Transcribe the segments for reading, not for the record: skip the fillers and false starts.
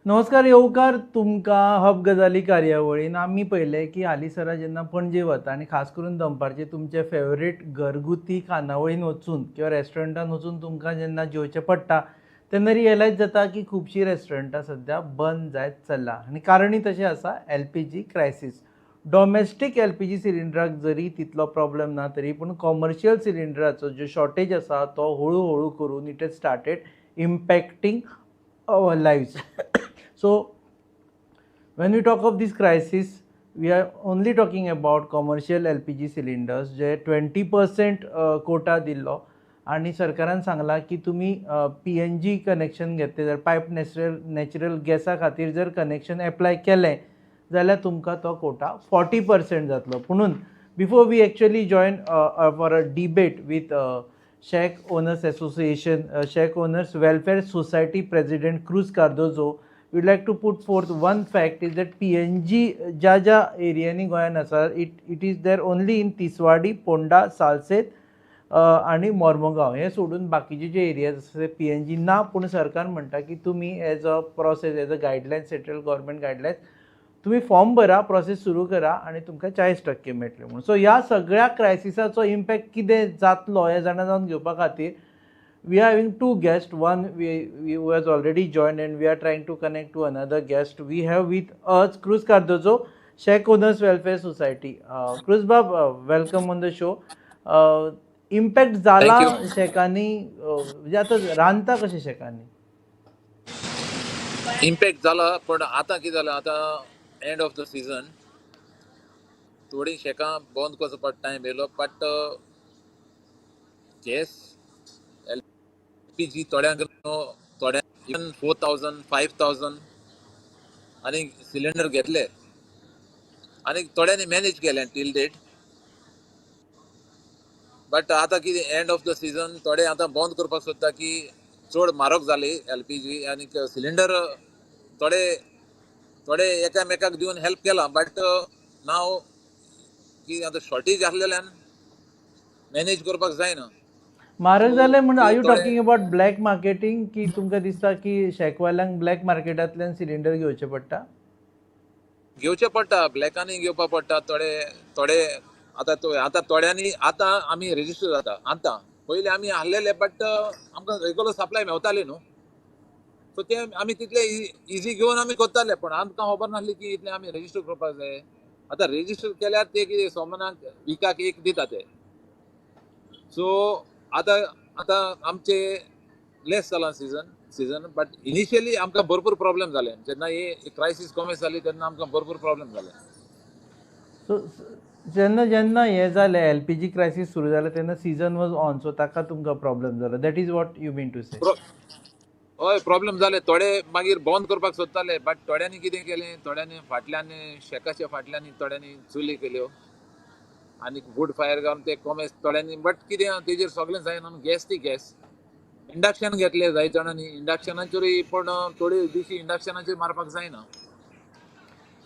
नमस्कार, येवकार तुमकां हब गजाली कार्यावळीन. आमी पळयलें की हालींसरा जेन्ना पणजे वता आनी खास करून दनपारचे तुमचे फेवरेट घरगुती खानावळीन वचून किंवा रेस्टॉरंटान वचून तुमकां जेन्ना जेवचें पडटा तेन्ना रियलायज जाता की खुबशीं रेस्टॉरंटां सद्या बंद जायत चल्ला आनी कारणूय तशें आसा, एलपीजी क्रायसीस. डॉमेस्टीक एलपीजी सिलिंडराक जरी तितलो प्रॉब्लेम ना तरी पूण कॉमर्शियल सिलिंडराचो जो शॉर्टेज आसा तो हळू हळू करून it has started impacting our lives. So when we talk of this crisis, we are only talking about commercial LPG cylinders J 20% Kota दिल्लो आनी सरकारान सांगलां की तुमी पीएनजी कनेक्शन घेतले जर, पायप नॅचरल गॅसा खातीर जर कनेक्शन एप्लाय केलें जाल्यार तुमकां तो कोटा 40% जातलो. पुणून before we actually join for a debate with Shack Owners Association, Shack Owners Welfare Society President Cruz Cardozo, we'd like to put forth one fact is that PNG ज्या ज्या एरियांनी गोंयान आसा, it is there only in Tiswadi, Ponda, Salcete आनी मोर्मुगांव. हे सोडून बाकीचे जे areas आसा ते पीएनजी ना. पूण सरकार म्हणटा की तुमी as a process, as a guideline, central government guidelines, तुमी फॉर्म भरा, प्रोसेस सुरू करा आनी तुमकां 40% मेळटले म्हणून. सो ह्या सगळ्या क्रायसिसाचो इम्पॅक्ट कितें जातलो हें जाणा जावन घेवपा खातीर we are having two guests. One we who has already joined, and we are trying to connect to another guest. We have with us Cruz Cardozo, Shack Owners Welfare Society. Cruz Bab, welcome on the show. Impact जाला Thank you. शेकांनी, म्हणजे आतां रांदता कशें शेकांनी? Impact जाला, पण आतां कितें जालां, आतां एंड ऑफ the season, थोडीं शेकां बंद करचो पडटा टायम येयलो. बट गॅस एलपीजी थोड्यांक न्हू, थोड्यांक इवन 4,000, 5,000 आनी सिलिंडर घेतले आनी थोड्यांनी मॅनेज केलें टील डेट. बट आतां कितें, एंड ऑफ the season, थोडे आतां बंद करपाक सोदता की चड म्हारग जाली एलपीजी आनी सिलिंडर. थोडे थोडे एकामेकाक दिवन हेल्प केला, बट नाव की आतां शॉर्टेज आसलेल्यान मॅनेज करपाक जायना. म्हारग जालें म्हण are you थोडे talking about black marketing, की तुमकां दिसता की शेकवाल्यांक ब्लॅक मार्केटांतल्यान सिलिंडर घेवचे पडटा? घेवचे पडटा, ब्लॅकांनी घेवपाक पडटा थोडे थोडे. आतां आतां थोड्यांनी, आतां आमी रेजिस्टर जाता आतां. पयलीं आमी आहलेले, बट आमकां रेगुलर सप्लाय मेवताली न्हू, सो ते आमी तितले इजी घेवन आमी करताले. पण आमकां खबर नासली की इतले आमी रेजिस्टर करपाक जाय. आतां रेजिस्टर केल्यार ते कितें सोमनाक विकाक एक दिता ते. सो आतां आतां आमचे लेस जालां सिजन, बट इनिशियली आमकां भरपूर प्रॉब्लेम जाले. जेन्ना ही क्रायसीस कॉमेस जाली तेन्ना आमकां भरपूर प्रॉब्लेम जाले. सो जेन्ना जेन्ना हें जालें, एलपीजी क्रायसीस सुरू जालें तेन्ना सीजन वॉज ऑन, सो ताका तुमकां प्रॉब्लेम जालो, that is what you mean to say? हय, प्रॉब्लेम जाले. थोडे मागीर बंद करपाक सोदताले, बट थोड्यांनी कितें केलें, थोड्यांनी फाटल्यान, शेकाच्या फाटल्यान थोड्यांनी चुली केल्यो आनी वूड फायर घालून ते कोमेस थोड्यांनी. बट कितें आहा, तेजेर सगळें जायना. गॅस ती गॅस, इंडक्शन घेतले जाय जाणांनी इंडक्शनाचेरूय, पण थोडी दिशी इंडक्शनाचेर मारपाक जायना.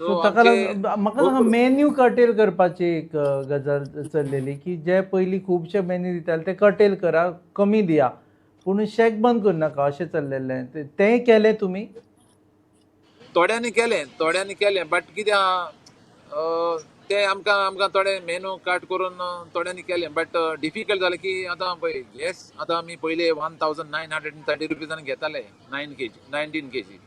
सो सो ताका आमचे लागून म्हाका सांगा, भरपूर मेन्यू कर्टेल करपाची एक गजाल चल्लेली की जे पयलीं खुबशे मेन्यू दिताले ते कर्टेल करा, कमी दिया, पूण शेक बंद करनाका अशें चल्लेलें. तें केलें तुमी? थोड्यांनी केलें, थोड्यांनी केलें, बट कितें आहा, ते आमकां थोडे मेनू कट करून थोड्यांनी केलें, बट डिफिकल्ट जालें की आतां पळय गॅस आतां आमी पयलीं 1,930 रुपीजान घेताले 9 केजी, 19 केजी.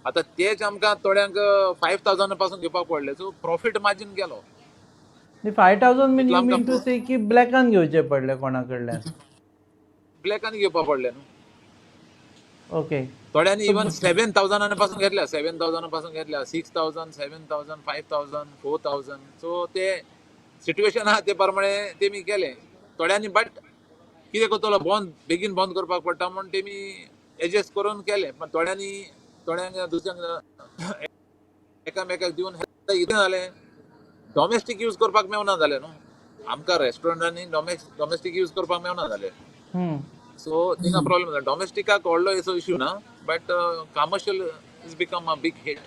आतां तेच आमकां थोड्यांक 5,000 पासून घेवपाक पडले. सो प्रॉफीट मार्जीन गेलो. 5,000 मीन इतलो you आमकां मीन टू से की ब्लॅकान घेवचे पडले कोणा कडल्यान? ब्लॅकान घेवपाक पडले न्हू. थोड्यांनी इवन 7,000 पासून घेतल्या, 7,000 पासून घेतल्या, 6,000, 7,000, 5,000, 4,000. सो ते सिट्युएशन आहा ते प्रमाणे तेमी केले थोड्यांनी. बट कितें करतलो, बंद बेगीन बंद करपाक पडटा म्हूण तेमी एडजस्ट करून केले. पण थोड्यांनी, थोड्यांक दुसऱ्यांक एकामेकाक दिवन कितें जालें, डॉमेस्टीक यूज करपाक मेवना जालें न्हू आमकां. रेस्टॉरंटांनी डॉमेस्टीक यूज करपाक मेवना जालें. सो थिंगा प्रॉब्लेम जाता. डॉमेस्टिकाक व्हडलो असो इश्यू ना, but commercial is become a big hit.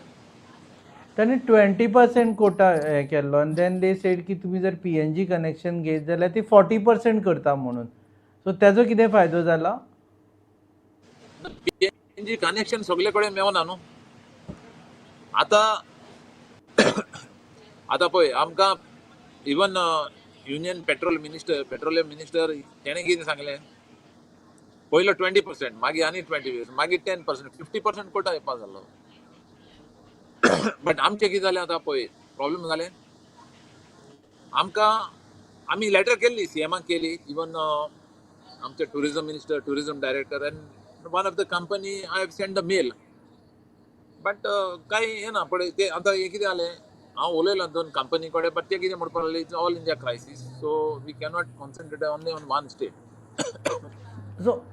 तांणी 20% कोटा हें केल्लो आनी then they said की तुमी जर पीएनजी कनेक्शन घेत जाल्यार ती 40% करता म्हणून. सो तेजो कितें फायदो जाला? पीएनजी कनेक्शन सगळे कडेन मेवना न्हू. आतां आतां पळय आमकां even union petrol minister, petroleum minister, तेणें कितें सांगलें, पयलो 20%, मागीर आनी 20, मागीर 10%, 50% कोटा येवपा जालो. बट आमचें कितें जालें आतां पळय प्रॉब्लम जालें आमकां. आमी लेटर केल्ली, सीएमाक केली, इवन आमचे tourism minister, tourism director and one of the company I have send the mail, but कांय हें ना. पळय ते आतां हें कितें जालें, हांव उलयलां दोन कंपनी कडेन, बट ते कितें म्हणपाक लागले, it's all India crisis, so we cannot concentrate only on one state. So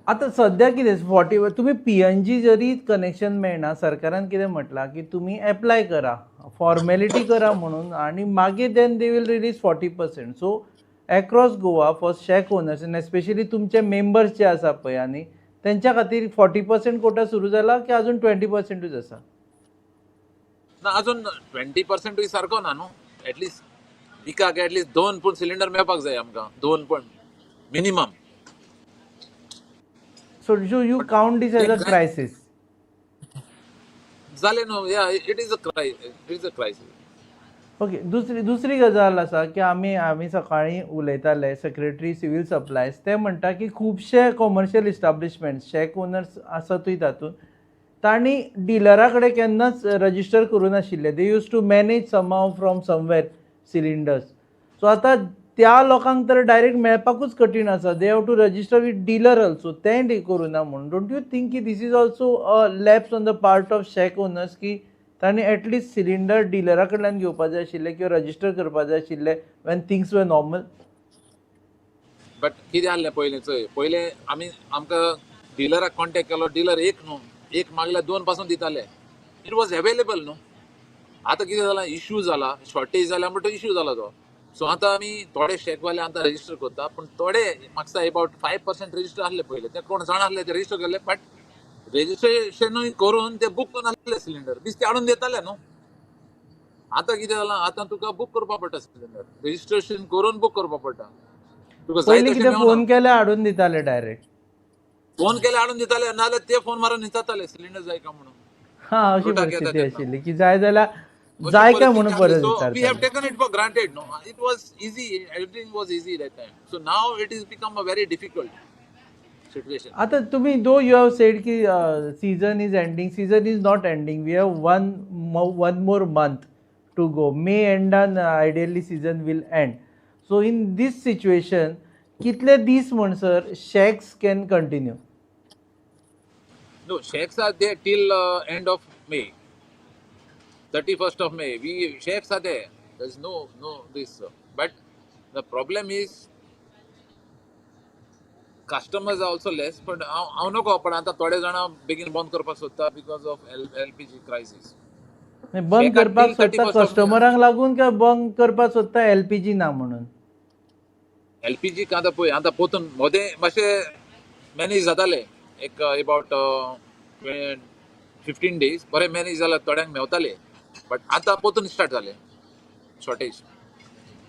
आतां सद्या कितें 40 तुमी पीएनजी जरी कनेक्शन मेळना, सरकारान कितें म्हटलां की तुमी एप्लाय करा, फॉर्मेलिटी करा म्हणून, आनी मागीर then they will release 40%. So across Goa for shack owners आनी एस्पेशली तुमचे मेंबर्स जे आसा पळय, आनी तेंच्या खातीर 40% कोटा सुरू जाला की अजून 20%ूच आसा? ना, अजून 20%ूय सारको ना न्हू. एटलिस्ट विकाक एटलिस्ट दोन पूण सिलिंडर मेळपाक जाय आमकां, दोन पण minimum. So do you count this as a crisis? जालें न्हू, yeah, it is a crisis, it is a crisis. Okay, दुसरी गजाल आसा की आमी सकाळीं उलयताले सेक्रेटरी सिवील सप्लायज, ते म्हणटा की खुबशे कॉमर्शियल इस्टाब्लिशमेंट, शॅक ओनर्स आसातूय तातूंत, तांणी डिलरा कडेन केन्नाच रजिस्टर करूं नाशिल्ले. They used to manage somehow from somewhere cylinders. So आतां त्या लोकांक तर डायरेक्ट मेळपाकूच कठीण आसा. They have to register with dealer also, तेंय करूं ना म्हणून. Don't you think की this is also a lapse on the part of shack owners की तांणी एटलिस्ट सिलिंडर डिलरा कडल्यान घेवपा जाय आशिल्ले किंवा रजिस्टर करपा जाय आशिल्ले when things were normal? But कितें आहलें पयलें चोय, पयलें आमी आमकां डिलराक कॉन्टेक्ट केलो, डिलर एक न्हू, एक मागल्यार दोन पासून दिताले, it was available न्हू. आतां कितें जालां, इश्यू जाला, शॉर्टेज जाल्या म्हणटा इश्यू जाला तो. सो आतां आमी थोडे शेकवाले आतां रजिस्टर करता, पूण थोडे म्हाका अबाउट 5% रजिस्टर आहले पयले, ते कोण जाण आहले ते रजिस्टर केल्ले, बट रजिस्ट्रेशनूय करून ते बूक करून आहले सिलिंडर बेश्टे हाडून दिताले न्हू. आतां कितें जालां, आतां तुका बूक करपा पडटा सिलिंडर, रजिस्ट्रेशन करून बूक करपा पडटा तुका. जाय पयलीं तशें कितें मेवना. फोन केल्यार हाडून दिताले डायरेक्ट. फोन केल्यार हाडून दिताले, नाजाल्यार ते फोन मारून विचारताले सिलिंडर जाय काय म्हणून. हा, अशी रुटाक येता परिस्थिती तेन्ना. आशिल्ली की जाय जाल्यार अशी जाय काय परिस्थिती म्हणून आसली. परत So we have विचारताले. taken it for granted, no? It was easy, everything was easy that time. So now it is become a very difficult situation. आता तुम्ही दो you have said की season is ending. Season is not ending, we have one more month to go. May एंडान ideally season will end. So in this situation कितले दीस म्हणसर shacks can continue? No, shacks are there till end of May, 31st of May. We shacks are there. There's no this, but the problem is customers are also less. But हांव हांव नको, पण आतां थोडे जाणां बेगीन बंद करपाक सोदता because of LPG crisis. बंद शॅकाक करपाक till सोदता 31st of May. कस्टमरांक लागून काय बंद करपाक सोदता एलपीजी ना म्हणून? एलपीजी आतां पळय, आतां पोतून मदें मातशें मॅनेज जाताले, एक अबाउट 15 डेज बरें मॅनेज जाल्यार थोड्यांक मेवताले, बट आतां पोतून स्टार्ट जालें शॉर्टेज,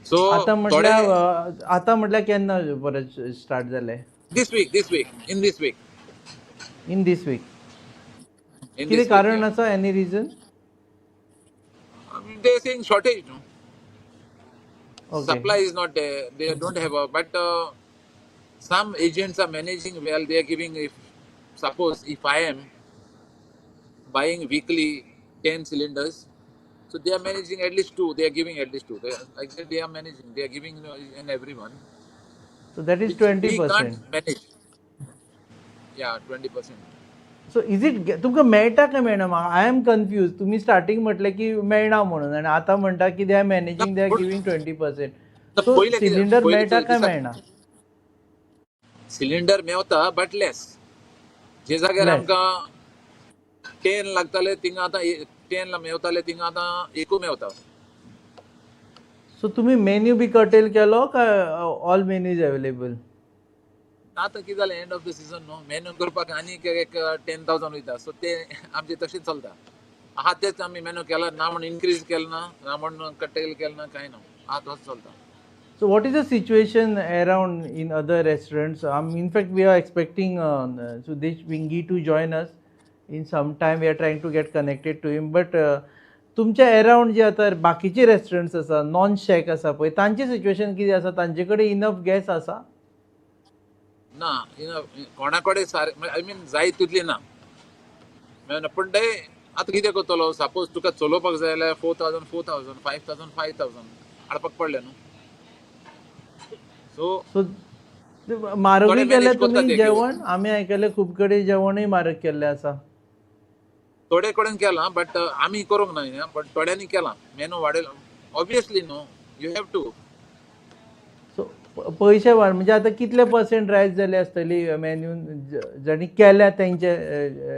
सो आतां थोडे म्हटल्यार, आतां म्हटल्यार केन्ना परत स्टार्ट जालें? This week, in this week. In this week? In कितें this week. कारण आसा, any reason? They saying shortage, no? Supply is not there, they don't have a, but some agents are managing well. They are giving, if suppose if I am buying weekly 10 cylinders, so they are managing at least two, they are giving at least two. They are, like they are managing, they are giving in everyone, so that is which twenty we percent can't manage. Yeah, 20%. So is it तुमकां मेळटा काय मेळना? I am confuse. तुमी starting म्हटलें की मेळना म्हणून आनी आतां म्हणटा की they are managing, they are giving 20%. So पयलें कितें सिलिंडर पयलीं मेळटा काय दिसा मेळना? सिलिंडर मेवता बट लेस. जे जाग्यार लेस. आमकां 10 लागताले, थिंगा आतां 10 मेवताले, थिंगा आतां एकू मेवता. सो तुमी मेन्यू बी कर्टेल केलो काय ऑल मेन्यू is available? आतां कितें जालें, एंड ऑफ the season न्हू, मेन्यू करपाक आनीक एक 10,000 वयता. सो ते आमचें तशेंच चलता आहा, तेच आमी मेन्यू केला ना म्हण इन्क्रीज केलें ना, ना म्हण कर्टेल केलें ना, कांय ना, आहा तोच चलता. So what is the situation around in other restaurants? In fact, we are expecting Sudesh Vingi to join us. In some time we are trying to get connected to him, but तुमच्या around जे आतां बाकीचे restaurants आसा, non shack आसा पळय, तांचे situation कितें आसा? तांचे कडेन इनफ गॅस आसा? ना, कोणा कडेन सार, I mean, जाय तितली ना. पूण ते आतां कितें करतलो? सपोज तुका चलोवपाक जाय जाल्यार 4,000, 4,000, 5,000, 5,000 हाडपाक पडलें न्हू. सो सो म्हारगूय केलें तुमी जेवण? आमी आयकलें खूब कडेन जेवणूय म्हारग केल्लें आसा. थोडे कडेन केलां, बट आमी करूंक ना, बट थोड्यांनी केलां. मेनू वाडयला ऑब्वियसली न्हू, you have to. सो पयशे वाड म्हणजे आतां कितले पर्संट रायज जाले आसतली मेन्यून जाणी केल्या तेंच्या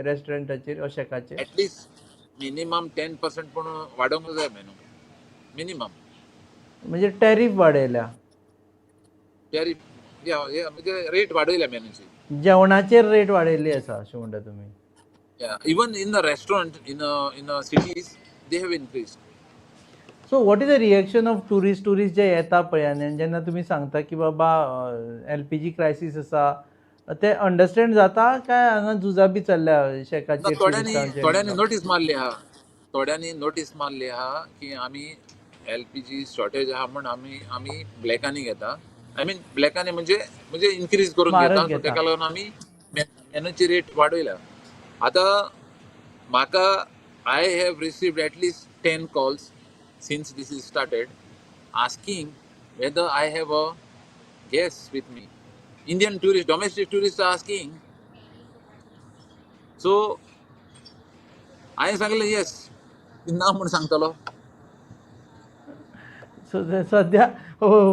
रेस्टॉरंटाचेर, शॅकाचेर? एटलिस्ट मिनिमम 10% पूण वाडोवंक जाय मेनू, मिनिमम. म्हणजे टॅरीफ वाडयल्या? टॅरीफ म्हणजे रेट वाडयल्या मेनूची. जेवणाचेर रेट वाडयल्ली आसा अशें म्हणटा तुमी? Yeah, even in the restaurant in a cities they have increased. So what is the reaction of tourist? Tourist जे येता पळय आनी जेन्ना तुमी सांगता की बाबा एलपीजी क्रायसीस आसा, ते अंडरस्टँड जाता काय हांगा झुजां बी चल्ल्या शॅकाचेर? थोड्यांनी नोटीस मारली आहा, थोड्यांनी नोटीस मारली आहा की आमी एलपीजी शॉर्टेज आहा म्हूण आमी ब्लॅकांनी घेता. I mean, ब्लॅकांनी म्हणजे इन्क्रीज करून घेता. तेका लागून आमी मेनूची रेट वाडयल्या. आतां म्हाका I have received at least 10 calls since this is started asking whether I have a gas with me. Indian tourist, domestic tourist are asking. So हांवें सांगलें येस, ना म्हूण सांगतलो? सो सध्या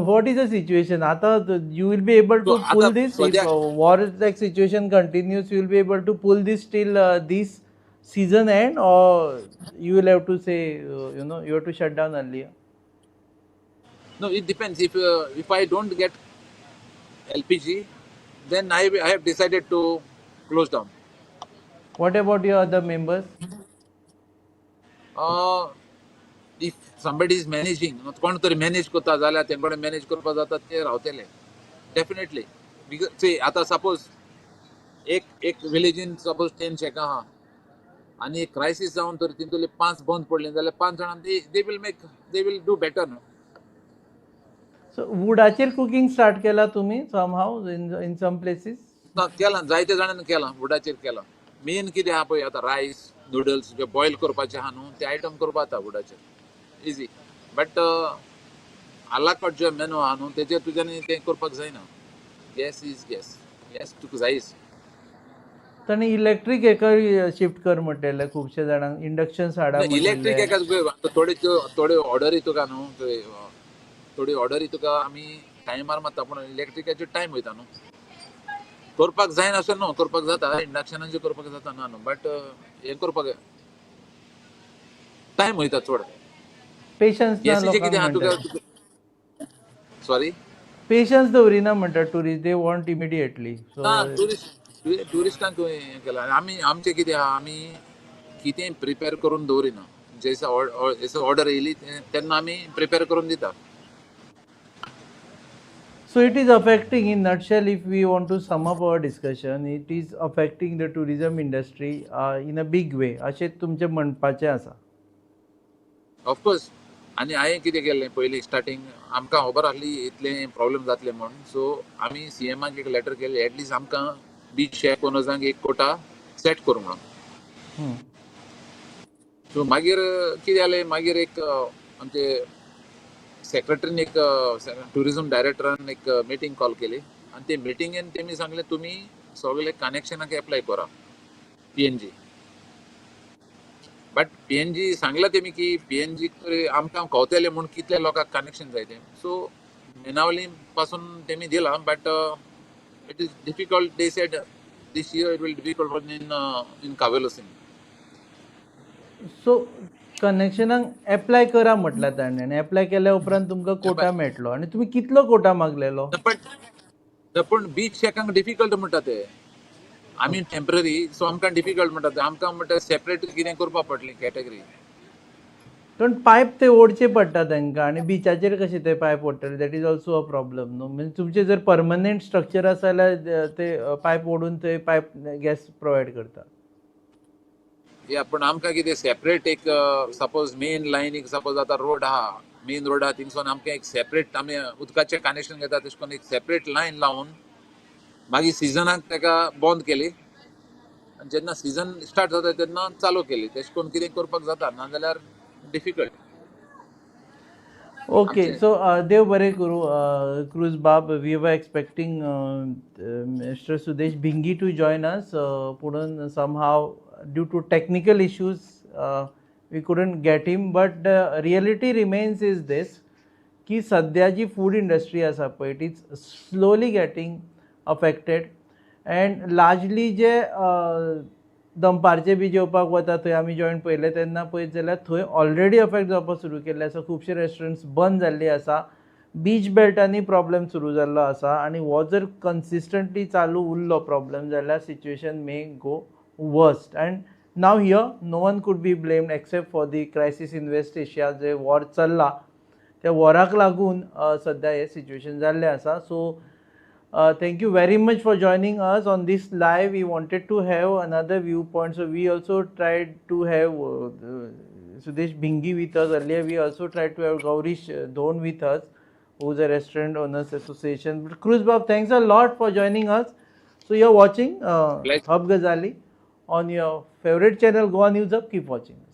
what is the situation आतां? You will be able to pull this? War like situation continues, you will be able to pull this till this season end, or you will have to say you have to shut down earlier? No, it depends. If I don't get LPG, then I have decided to close down. What about your other members? If somebody is managing, कोण तरी manage करता जाल्यार तेंचे कडेन manage करपाक जाता, ते रावतले डेफिनेटली. Because सी, आतां सपोज एक एक विलेजीन सपोज 10 शॅकां आहा आनी एक क्रायसीस जावन तर तितूंतले पांच बंद पडले जाल्यार पांच जाणां they will do better न्हू. सो वुडाचेर कुकींग स्टार्ट केला तुमी somehow in some places? ना, केलां, जायते जाणांनी केलां, वुडाचेर केलां. मेन कितें आहा पळय, आतां रायस, नुडल्स जे बॉयल करपाचे आहा न्हू, ते आयटम करपा जाता वुडाचेर इजी. बट आलाकाट जे मेनू आहा न्हू, तेजेर तुज्यानी तें करपाक जायना. गॅस is gas, gas तुका जायच. ताणें इलेक्ट्रीक हेका शिफ्ट कर म्हटलेलें खुबशे जाणांक, इंडक्शन हाडा. इलेक्ट्रीक एका थोडे थोड्यो ऑर्डरी तुका न्हू, थोडी ऑर्डरी तुका आमी टायमार मारता, पूण इलेक्ट्रिकाचेर टायम वयता न्हू. करपाक जायना अशें न्हू, करपाक जाता, इंडक्शनाचेर करपाक जाता ना न्हू, बट हें करपाक टायम वयता चड. पेशन्स ना. गॅसीचें कितें आहा तुका, सॉरी? पेशन्स दवरिना म्हणटा tourist, they want immediately. ना, ट्युरिस्ट ट्युरिस्टांक हें केलां आमी. आमचें कितें आहा, आमी कितें प्रिपेर करून दवरिना. जैसे ऑर्डर येयली तेन्ना आमी प्रिपेर करून दिता. So it is affecting, in nutshell, if we want to sum up our discussion, it is affecting the tourism industry in a big way, अशें तुमचें म्हणपाचें आसा? ऑफकोर्स. आनी हांवें कितें केल्लें, पयलीं स्टार्टींग आमकां खबर आसली इतलें प्रॉब्लम जातलें म्हूण, सो आमी सीएमाक एक लेटर केली, एटलिस्ट आमकां बीच शॅक ओनर्सांक एक कोटा सेट करूं म्हणून. सो मागीर कितें जालें, मागीर एक आमचे सेक्रेटरीन, एक ट्युरिझम डायरेक्टरान एक मिटींग कॉल केली आनी ते मिटिंगेन तेमी सांगलें, तुमी सगळे कनेक्शनाक एप्लाय करा पीएनजी. बट पीएनजी सांगला तेमी की पीएनजी आमकां कवतले म्हूण कितले लोकांक कनेक्शन जाय तें. सो बेनावली पासून तेमी दिलां, but it is difficult. They said this year it will difficult for in Cavelossim. So कनेक्शनाक एप्लाय करा म्हटल्यार ताणें आनी एप्लाय केल्या उपरांत तुमकां कोटा मेळटलो. आनी तुमी कितलो कोटा मागलेलो? पण पूण बीच शॅकांक डिफिकल्ट म्हणटा ते. आमी टेम्पररी, सो आमकां डिफिकल्ट म्हणटा ते. आमकां म्हणटा सेपरेट कितें करपाक पडटलें कॅटेगरी. कारण पायप ते ओडचे पडटा तांकां आनी बिचाचेर कशे ते pipe ओडटले? That is also a problem न्हू. म्हणजे तुमचें जर परमनंट स्ट्रक्चर आसा जाल्यार ते पायप ओडून ते पायप गॅस प्रोवायड करता. या, पूण आमकां कितें सेपरेट एक सपोज मेन लायनीक, सपोज आतां रोड आहा, मेन रोड आहा, थिंगसून आमकां एक सेपरेट, आमी उदकाचें कनेक्शन घेता तशें करून एक सेपरेट लायन लावन मागीर सिजनाक ताका बंद केली आनी जेन्ना सिजन स्टार्ट जाता तेन्ना चालू केली. तशें करून कितें करपाक जाता, नाजाल्यार डिफिकल्ट. ओके, सो देव बरें करूं क्रूज बाब. We were expecting Mister Sudesh Bhingi to join us, पुणून somehow due to technical issues we couldn't get him, but the reality remains is this की सद्या जी फूड इंडस्ट्री आसा पळय, it is slowly getting affected and largely जे दनपारचे बी जेवपाक वता थंय आमी जॉयन पळयले तेन्ना पळयत जाल्यार थंय ऑलरेडी अफेक्ट जावपाक सुरू केल्ले आसा. खुबशे रेस्टॉरंट्स बंद जाल्ली आसा, बीच बेल्टांनी प्रॉब्लेम सुरू जाल्लो आसा आनी हो जर कन्सिस्टंटली चालू उरलो प्रॉब्लेम जाल्यार situation may go worst. And now here no one could be blamed except for the crisis in West Asia. J war चल्ला त्या वॉराक लागून सद्या हें सिच्युएशन जाल्लें आसा. So thank you very much for joining us on this live. We wanted to have another viewpoint, so we also tried to have Sudesh Bhingi with us earlier. We also tried to have Gaurish Dhon with us, who is a Restaurant Owners Association. But Cruz Bab, thanks a lot for joining us. So you're watching Pleasure. Hub Gazali on your favorite channel, Goa News Hub. Keep watching us.